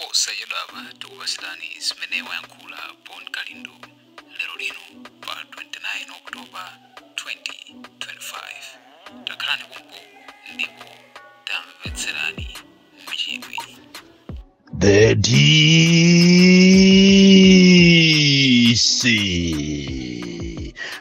Posachedwapa tikupatsirani zimene wayankhula Bon Kalindo lero lino pa 29 October 2025. Takhalani pompo ndipo tamvetserani mwachidwi. The DC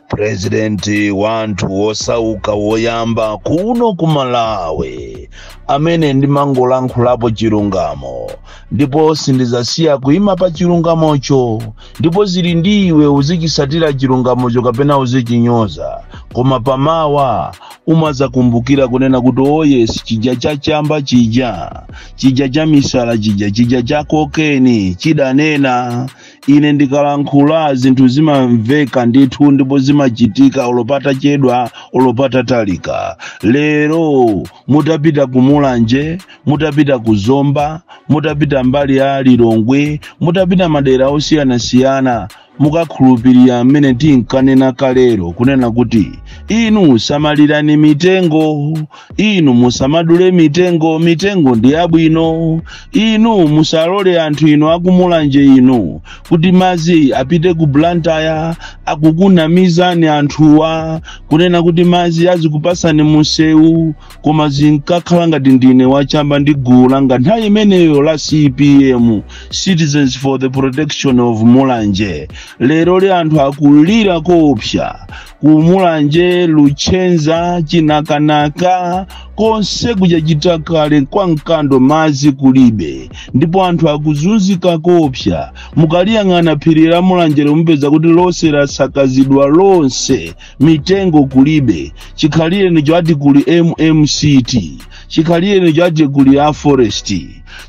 President wanthu wosauka woyamba kuno ku Malawi amene ndimangolankhulapo chilungamo, ndipo sindizasiya kuyima pa chilungamocho, ndipo zili ndi iwe uzichisatira chilungamocho kapena uzichinyoza, koma pamawa umazakumbukira kunena kuti, "Oh yes, chija cha chamba chija, chija cha misala chija, chija cha kokeni chidanena." Ine ndikalankhula zinthu zimamveka ndithu ndipo zimachitika, olopata chedwa olopata talika. Lero mutapita ku Mulanje, mutapita ku Zomba, mutapita mbali ya Lilongwe, mutapita madera osiyanasiyana, mukakhulupirira mmene tinkanena kalero kunena kuti inu samalirani mitengo, inu musamadule mitengo, mitengo ndi yabwino. Inu musalole anthu inu akumulanje inu kuti madzi apite ku Blantyre. Akukunamizani anthuwa kunena kuti madzi azikupasani munsewu, koma zinkakhala ngati ndine wachamba ndi gulu langa nthawi imeneyo la CPM, Citizens for the Protection of Mulanje. Lero li anthu akulira koopsa kumulanje, Luchenza, Chinakanaka, konse kuja kale kwa Mkando, madzi kulibe ndipo anthu akuzunzika koopsa. Mukaliyang'ana phiri la Mulanje, mupeza kuti lonse lasakazidwa lonse, mitengo kulibe. Chikhalire nicho ati kuli MMCT, chikhalire nicho ati kuli a forest,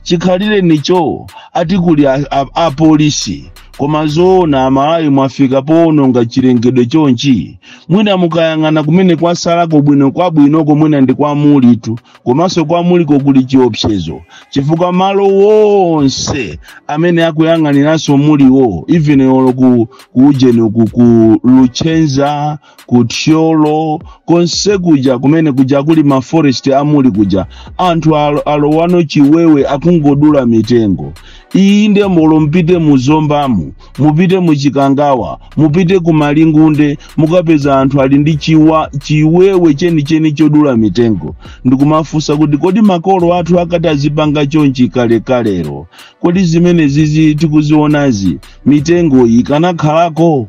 chikhalire nicho ati kuli a polisi. Koma zoona, Amalawi mwafika powononga chilengedwe chonchi? Mwina mukayang'ana kumene kwasalako bwino kwabwinoko mwina ndi kwa Mulitu, komanso kwa Muliko kuli chiopsezo, chifukwa malo wonse amene akuyang'aniranso muliwo, even olo ku ujeni uku ku Luchenza, ku Thyolo, konse kuja kumene kuja kuli ma forest amuli kuja, anthu alowano chiwewe, akungodula mitengo iyi. Ndiye molo mpite muZombamu, mupite muChikangawa, mupite ku Malingunde, mukapeza anthu ali ndi chiwewe chenicheni chodula mitengo. Ndikumafunsa kuti kodi makolo athu akati azipanga chonchi kalekalero, kodi zimene zizi tikuzionazi, mitengo iyi ikanakhalako?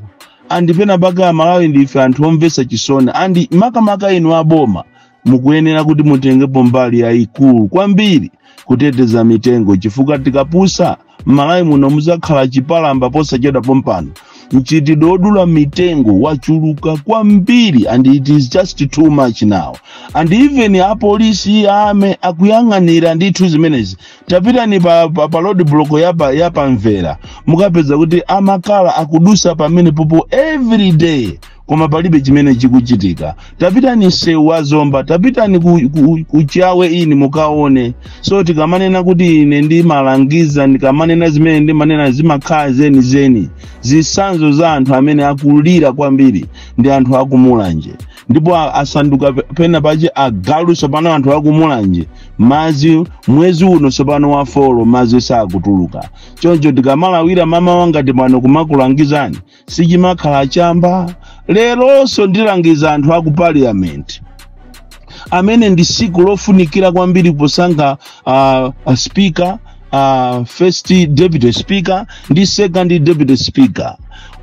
Andipena paka Amalawi ndife anthu omvetsa chisoni, and makamaka inu aboma mukuyenera kuti mutengepo mbali yayikulu kwambiri kuteteza mitengo, chifukwa tikapusa m'Malawi muno muzakhala chipalamba posachedwa pompano. Mchitidwe wodula mitengo wachuluka kwambiri and it is just too much now, and even apolisi ame akuyang'anira ndithu zimenezi. Tapitani pa road block yapamvera, mukapeza kuti amakala akudusa pamene popo every day, koma palibe chimene chikuchitika. Tapitani msewu wa Zomba, tapitani ku Chawe ini mukaone. So tikamanena kuti ine ndimalangiza, ndikamanena zimene ndimanena zimakhala zenizeni. Zitsanzo za anthu amene akulira kwambiri ndi anthu akumulanje, ndipo asanduka pena pache agalu sopano anthu akumulanje. Madzi mwezi uno sopano wa four, madzi sakutuluka. Choncho tikamalawira mama wangati pano kumakulangizani, sichimakhala chamba. Leronso ndilangiza anthu aku parliament amene ndi siku lofunikira kwambiri posankha speaker, first deputy speaker ndi second deputy speaker.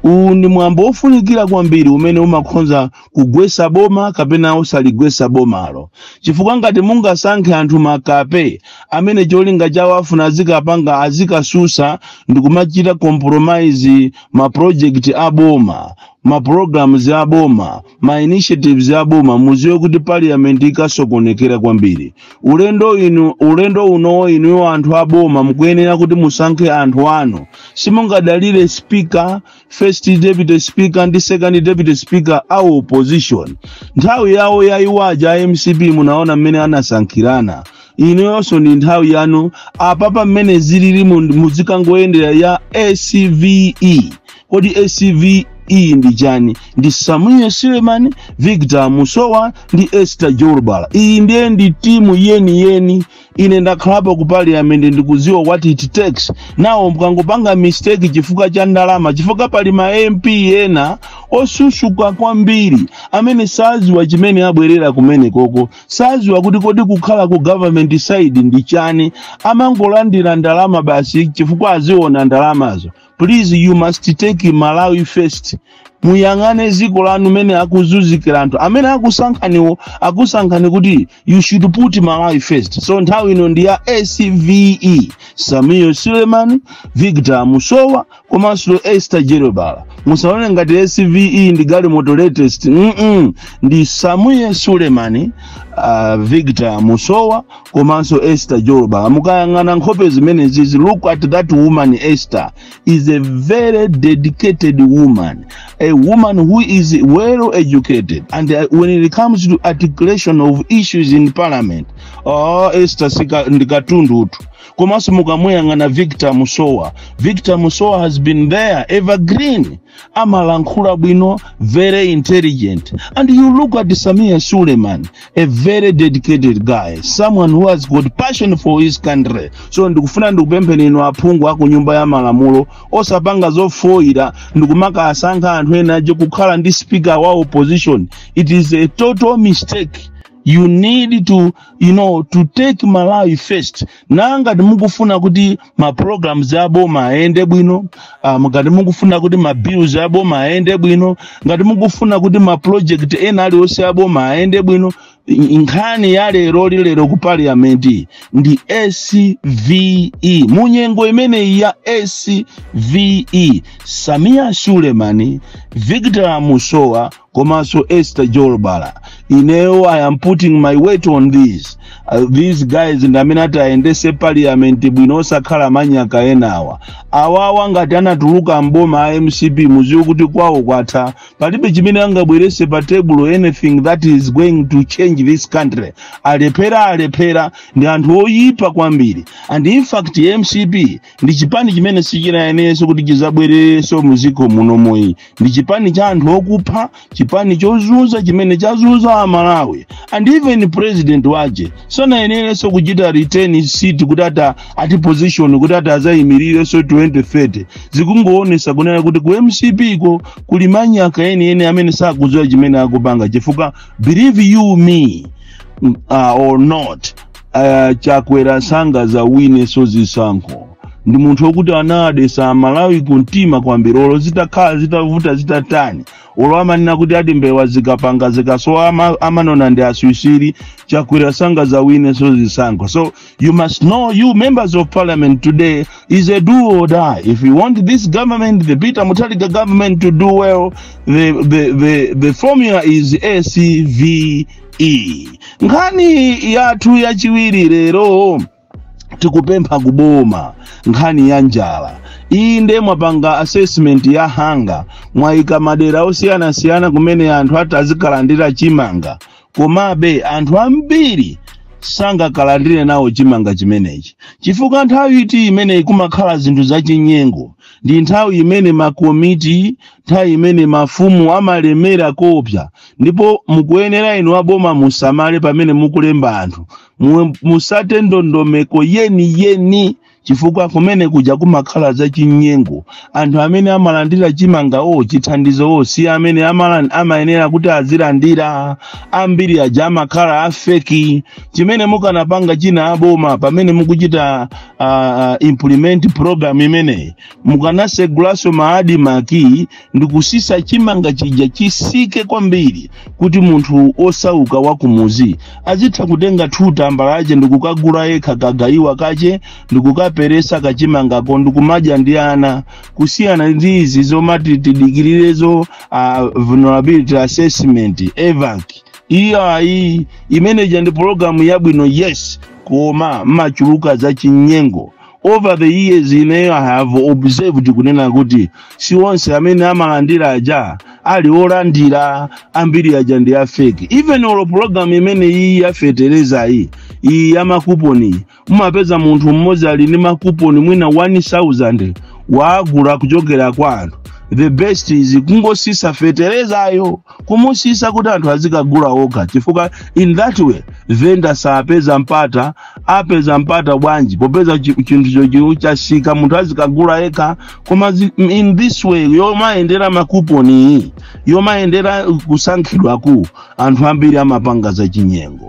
Uwu ndi mwambo wofunikira kwambiri umene umakhonza kugwesa boma kapena usaligwesa bomalo, chifukwa ngati mungasankhe anthu makape amene cholinga chawo afuna azikapanga, azikasusa ndikumachita compromise ma project a boma, ma programs a boma, ma initiatives a boma, muziwe kuti parliament ikasokonekera kwambiri ulendo inu. Ulendo unowo inuyo anthu a boma mukuyenera kuti musankhe anthu anu. Simungadalire speaker, first deputy speaker ndi second deputy speaker a opposition. Nthawi yawo yayiwaja a MCP munaona mmene anasankhirana. Inuyonso ndi nthawi yanu. Apapa mmene zilili, muzikangoyendera ya ACVE. Kodi ACVE Iyi ndi chani? Ndi Sameer Suleman, Victor Musowa ndi Esther Jolobala. Iyi ndiye ndi timu yeni yeni. Ine ndakhalapo ku parliament, ndikudziwa what it takes. Nawo mukangopanga mistake chifukwa cha ndalama, chifukwa pali ma MP ena osusuka kwambiri amene saziwa chimene abwerera kumene koko, saziwa kuti kodi kukhala ku government side ndi chani. Amangolandira ndalama basi chifukwa aziona ndalamazo. Please, you must take Malawi first. Muyang'ane dziko lanu mene akuzunzikira anthu amene akusankhaniwo, akusankhani kuti you should put Malawi first. So nthawi ino ndi ya SVE, Sameer Suleman, Victor Musowa komanso Esther Jolobala. Musaone ngati SVE ndi galimoto latest. Ndi Sameer Suleman, Victor Musowa komanso Esther Jolobala. Mukayang'ana nkhope zimene zizi, look at that woman. Esther is a very dedicated woman, a woman who is well educated, and when it comes to articulation of issues in parliament, oh, Esther sika ndi katundutu. Komanso mukamuyang'ana Victor Musowa, Victor Musowa has been there, evergreen, amalankhula bwino, very intelligent. And you look at Sameer Suleman, a very dedicated guy, someone who has got passion for his country. So ndikufuna ndikupempheni inu aphungu aku Nyumba ya Malamulo, osapanga zofoyira ndikumaka asankha anthu ena aje kukhala ndi speaker wa opposition. It is a total mistake. You need to you know to take Malawi first. Nangati mukufuna kuti ma programs aboma ayende bwino, ngati mukufuna kuti ma bills aboma ayende bwino, ngati mukufuna kuti ma project ena aliwonse aboma ayende bwino, nkhani ya lero lilero ku parliament ndi SVE. Munyengo imeneyi ya SVE, Sameer Suleman, Victor Musowa komanso Esther Jolobala. Ineyo I am putting my weight on this. These guys ndi amene ati ayendese parliament bwino, osakhala manyaka enawa. Awawa ngati anatuluka mboma a MCP, muziwe kuti kwawo kwatha. Palibe chimene angabwerese pa table, anything that is going to change this country. Alephera, alephera, ndi anthu oyipa kwambiri. And in fact, MCP ndi chipani chimene sichinayenerenso kuti chizabwererenso muziko muno moyi. Ndi chipani cha anthu okupha, chipani chozunza chimene chazunza Amalawi. And even president wache sanayenerenso kuchita retain seat kuti ata ati position kuti ati azayimirirenso 2030. Zikungoonesa kunena kuti ku MCP ko kuli manyaka enieni amene sakudziwa chimene akupanga, chifukwa believe you me or not, Chakwera sangazawinenso zisankho. Ndi munthu wokuti anadesa Amalawi kumtima kwambiri. Olo zitakhala zitavuta zitatani, olo amanena kuti ati mbewa zikapanga zikasowa amanona ndi aswisiri, Chakwera sangazawinenso zisankho. So you must know, you members of parliament, today is a do or die. If you want this government, the Peter Mutharika government, to do well, the formula is SVE. Nkhani yathu yachiwiri lero, tikupempha kuboma nkhani ya njala. Iyi nde mwapanga assessment ya hunger, mwayika madera osiyanasiyana kumene anthu ati azikalandira chimanga, komabe anthu ambiri sangakalandire nawo chimanga chimenechi, chifukwa nthawi iti imene kumakhala zinthu zachinyengo ndi nthawi imene makomiti, nthawi imene mafumu amalemera kopsa. Ndipo mukuyenera inu aboma musamale pamene mukulemba anthu, musate ndondomeko yeni yeni, chifukwa kumene kuja kumakhala zachinyengo. Anthu amene amalandira chimangawo, chithandizowo, si amene amayenera kuti azilandira. Ambiri aja amakhala a fake. Chimene mukanapanga china aboma, pamene mukuchita implement program imeneyi, mukanasegulaso ma ADMARC ndikusisa chimanga chija chisike kwambiri, kuti munthu osauka wa kumuzi azitha kutenga 2 tambala ache ndikukagula yekha kagayiwa kache ndikukaperesa kachimangako ndikumadya ndi ana, kusiyana ndi izi zomati tidikirirezo vulnerability assessment, EVAC. Iyayi, imeneja ndi pologalamu yabwino, yes, koma mmachuluka za chinyengo. Over the years ineyo I have observed kunena kuti si onse amene amalandira aja ali olandira. Ambiri aja ndi a fake. Even olo program imene iyi yafetereza, iyi yamakuponi, mumapeza munthu mmodzi ali ndi makuponi mwina 1000, waagula kuchokera kwa anthu, The best is kungosisa feterezayo, kumusisa kuti anthu azikagula okha, chifukwa in that way venda sapeza mpata. Apeza mpata bwanji popeza chinthucho chiwu chasika? Munthu azikagula yekha. Koma in this way yomayendera makuponi iyi, yomayendera kusankhidwaku, anthu ambiri amapanga zachinyengo.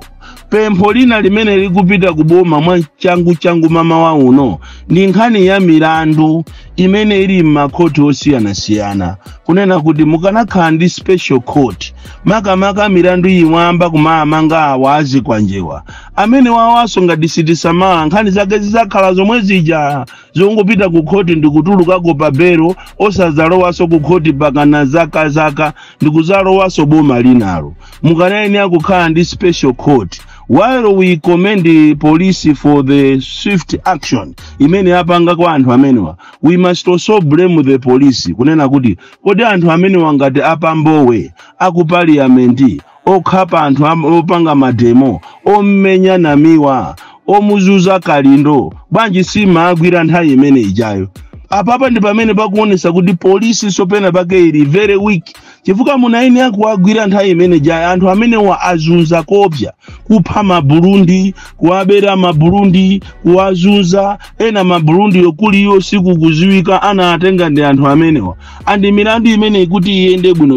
Pempho lina limene likupita kuboma mwa changu changu mamawa uno ndi nkhani ya milandu imene ili m'makhoti osiyanasiyana, kunena kuti mukanakhala ndi special court, makamaka milandu imwamba kumamanga awa azikwanjewa amene wawaso ngati sitisamala, nkhani zake zizakhala zomwe zija zongopita ku khoti ndikutulukako pa belo, osazalowaso ku khoti pakana zaka zaka, ndikuzalowaso boma linalo. Mukanayenera kukhala ndi special court. While we commend the police for the swift action imene apanga kwa anthu amenewa, we must also blame the police, kunena kuti kodi anthu amenewa ngati apambowe aku parliament, okhapa anthu, opanga mademo, omenya Namiwa, omuzuza Kalindo, bwanji simagwira nthawi imene ijayo? Apapa ndi pamene pakuonesa kuti polisi sopena pake ili very weak, chifukwa munayenera kuwagwira nthawi imene ijayo. Anthu amenewa azunza kopsa, kupha Maburundi, kuwabera Maburundi, kuwazunza ena. Maburundi yokuliyo sikukuziwika anawatenga ndi anthu amenewa. And milandu imene ikuti iyende bwino,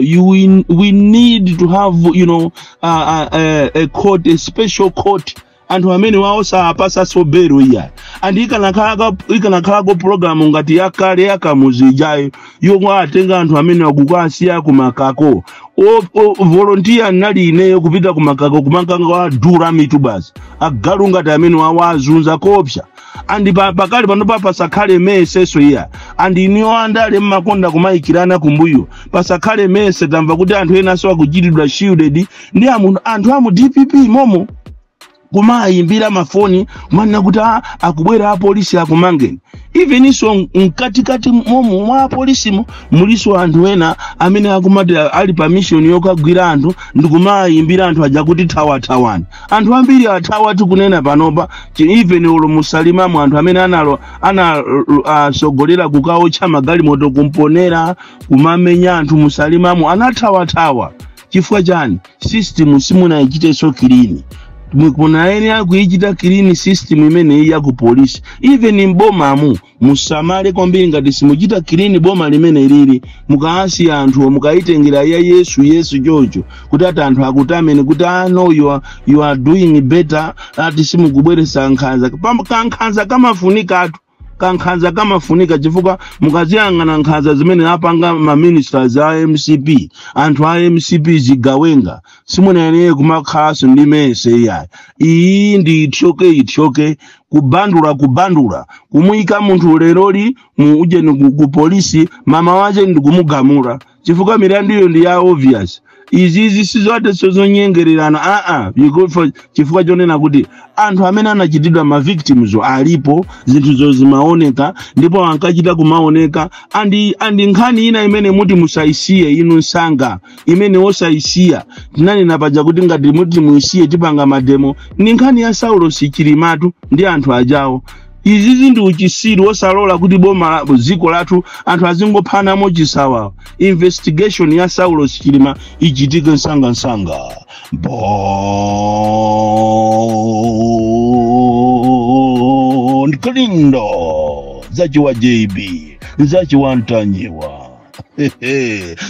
we need to have a court, a special court. Anthu amene wawo sapasa belo iya. And ikanakhalako program ngati yakale yakamuzi ijayo yomwe atenga anthu amene akukasiya kumakako, o volunteer nali ineyo kupita kumakako kumakako adura mitu basi agalu ngati amene wawo azunza kopsa. And pakali panopa pasakhale meseso iya. And iniyo andale mmakonda kumayikirana kumbuyo, pasakhale mese. Tamva kuti anthu enaso akuchitidwa shielded ndi anthu amu DPP momo, kumayimbira mafoni kumanena kuti, "Ah, akubwera apolisi akumangeni." Even iso mkatikati momo mwa apolisimo muliso anthu ena amene akumati ali pa mission yokagwira anthu ndikumayimbira anthu aja kuti thawathawani. Anthu ambiri athawa tikunena panopa. Even ulo musalimamo anthu amene analo anasogolera kukaotcha magalimoto kumponera, kumamenya anthu musalimamo, anathawathawa. Chifukwa chani? System simunayichitenso clean. Munayenera kuyichita clean system imeneyi ya ku polisi. Even mbomamu musamale kwambiri. Ngati simuchita clean boma limene lili, mukaasiya anthu, mukayitengera ya Yesu Yesu chocho kuti ati anthu akutameni kuti, "Ah, no, you are doing better," ati simukubweresa nkhanza. Kankhanza kamafunikatu, kankhanza kamafunika, chifukwa mukaziyang'ana nkhanza zimene apanga ma ministers a MCP, anthu a MCP, zigawenga, simunayeneye kumakhalanso ndi mese iyayi. Iyi ndi ithyoke ithyoke, kubandula kubandula, kumuyika munthu leroli mu ujeni ku polisi, mama wache ndikumugamula, chifukwa milandu iyo ndi ya obvious. Izizi sizoti sizonyengererana, aa, chifukwa chonena kuti anthu amene anachitidwa ma victims alipo, zinthuzo zimaoneka ndipo ankachita kumaoneka. And nkhani ina imene muti musayisiye inu nsanga, imene osayisiya, tinanena paja kuti ngati muti muyisiye tipanga mademo, ni nkhani ya Saulo Sichilimatu ndi anthu ajawo. Izizi ndi uchisiru osalola kuti boma dziko lathu anthu azingophanamo chisawawa. Investigation ya Saulo Sichilima ichitike msangamsanga. Bon Kalindo, zachiwa JB, nzachiwa Ntanyiwa,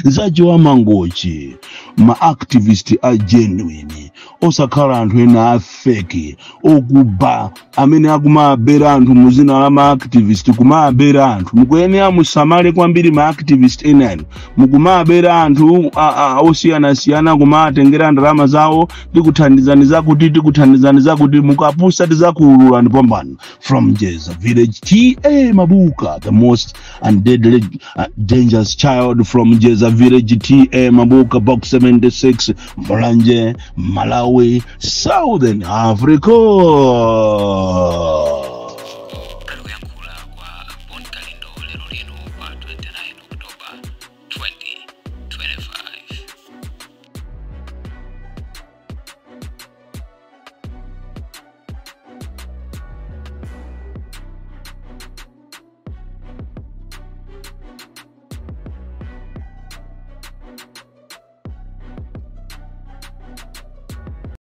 nzachiwa Mangochi, ma activist a genuine, osakhala anthu ena a fake okuba amene akumabera anthu muzina la ma activist, kumabera anthu. Mukuyenera musamale kwambiri ma activist enani, mukumabera anthu osiyanasiyana, kumatengera ndalama zawo, tikuthandizani zakuti, tikuthandizani zakuti. Mukapusa tizakuulula. Ndipo pano from Jeza Village, TA Mabuka, the most and deadly dangerous child from Jeza Village, TA Mabuka, Box 76, Mulanje, Malawi, Southern Africa.